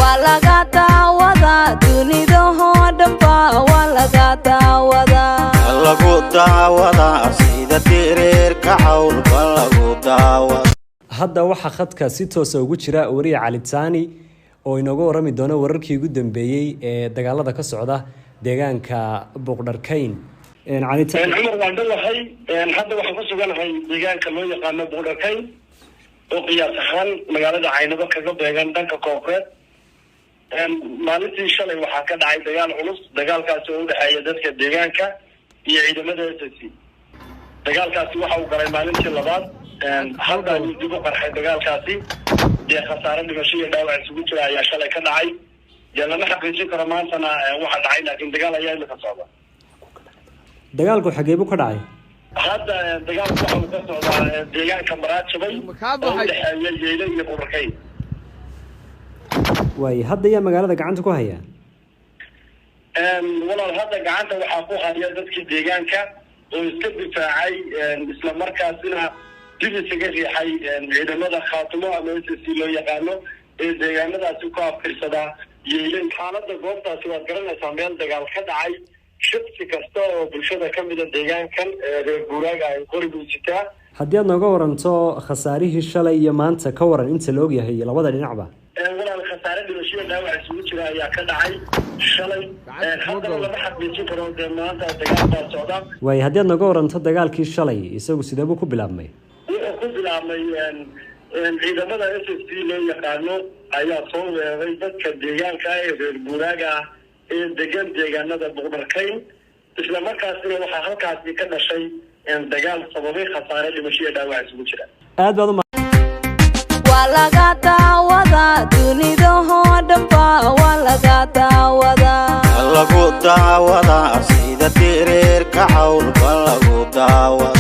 Waa laga daawadaa dunidahoo dhanba, waa laga daawadaa. Lagu daawadaa sida diriirka cawlba lagu daawada. Hadda waxaa khadka si toosa ugu jira wariye Cali Taani oo inooga warami doona wararkii ugu dambeeyey ee dagaalada ka socda deegaanka Buuqdharkayn. Cali Taani. Cumar, waan dhowahay. Hadda waxaan ku suganahay deegaanka loo yaqaano Buuqdharkayn oo qiyaas ahaan magaalada Caynabo kaga beegan dhanka koonfureed. Maalintii shalay waxaa ka dhacay dagaal culus, dagaalkaasi oo udhexeeya dadka deegaanka iyo ciidamada SSC. Dagaalkaasi waxa uu galay maalintii labaad. Hadda ayuu dib u qarxay dagaalkaasi. Dee khasaare dhimasho iyo dhaawac isugu jira ayaa shalay ka dhacay. Dee lama xaqiijin karo maantana waxa dhacay, laakiin dagaal ayaa imika socda. Dagaalku xagee buu ka dhacay? Hadda dagaalku waxa uu ka socdaa deegaanka Maraajabay oo udhexeeya Yeyle iyo Buurarkayn. Waay, hadda yaa magaalada gacanta ku haya? Walaal, hadda gacanta waxaa ku haya dadkii deegaanka oo iska difaacay, isla markaasina dib isaga riixay ciidamada Khaatumo ama SSC loo yaqaano ee deegaanadaasi ku aftirsadaa Yeyle. Xaalada goobtaasi waad garanaysaa, meel dagaal ka dhacay shaqsi kasta oo bulshada kamida deegaankan reer guuraaga ay qorigu sitaa. Haddii aad nooga waranto khasaarihii shalay iyo maanta, ka waran inta la ogyahay labada dhinacba? Walaal, khasaare dhimashiya dhaawac isugu jira ayaa ka dhacay shalay. Haddana lama xaqiijin karo, dee maanta dagaal baa socda. Waay, haddii aad nooga waranto dagaalkii shalay, isagu sideebuu ku bilaabmay? Wuxuu ku bilaabmay ciidamada SSC loo yaqaano ayaa soo weeraray dadka deegaanka ee reer guuraaga ah ee degan deegaanada Buqdharkayn. Isla markaasina waxaa halkaasi ka dhashay dagaal sababay khasaare dhimasho iyo dhaawac isugu jira. Aad baad u Waa laga daawadaa dunidahoo dhanba, waa laga daawadaa. Lagu daawadaa sida diriirka cawlba lagu daawada.